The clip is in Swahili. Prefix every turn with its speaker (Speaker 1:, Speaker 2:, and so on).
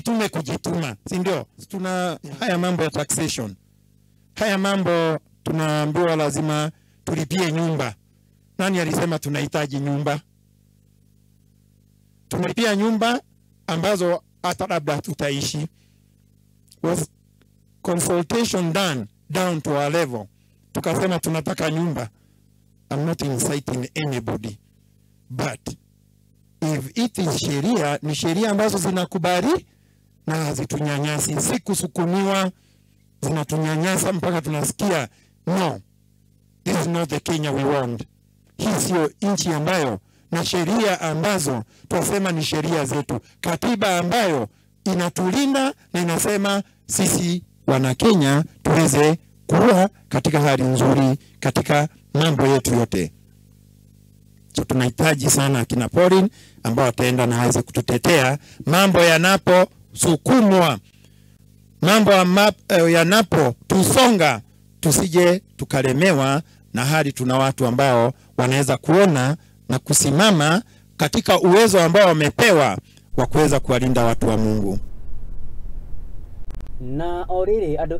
Speaker 1: Tujitume kujituma, si ndio? Tuna haya mambo ya taxation, haya mambo tunaambiwa lazima tulipie nyumba. Nani alisema tunahitaji nyumba? Tunalipia nyumba ambazo hata labda tutaishi. Was consultation done down to our level? Tukasema tunataka nyumba. I'm not inciting anybody, but if it is sheria, ni sheria ambazo zinakubali na hazitunyanyasi, si kusukumiwa, zinatunyanyasa mpaka tunasikia no, this is not the Kenya we want. Hii sio nchi ambayo na sheria ambazo twasema ni sheria zetu, katiba ambayo inatulinda na inasema sisi wana Kenya tuweze kuwa katika hali nzuri katika mambo yetu yote. So tunahitaji sana akina Pauline ambao wataenda na aweze kututetea mambo yanaposukumwa, mambo yanapo tusonga, tusije tukalemewa na hali. Tuna watu ambao wanaweza kuona na kusimama katika uwezo ambao wamepewa wa kuweza kuwalinda watu wa Mungu.
Speaker 2: Na o rĩrĩ andũ.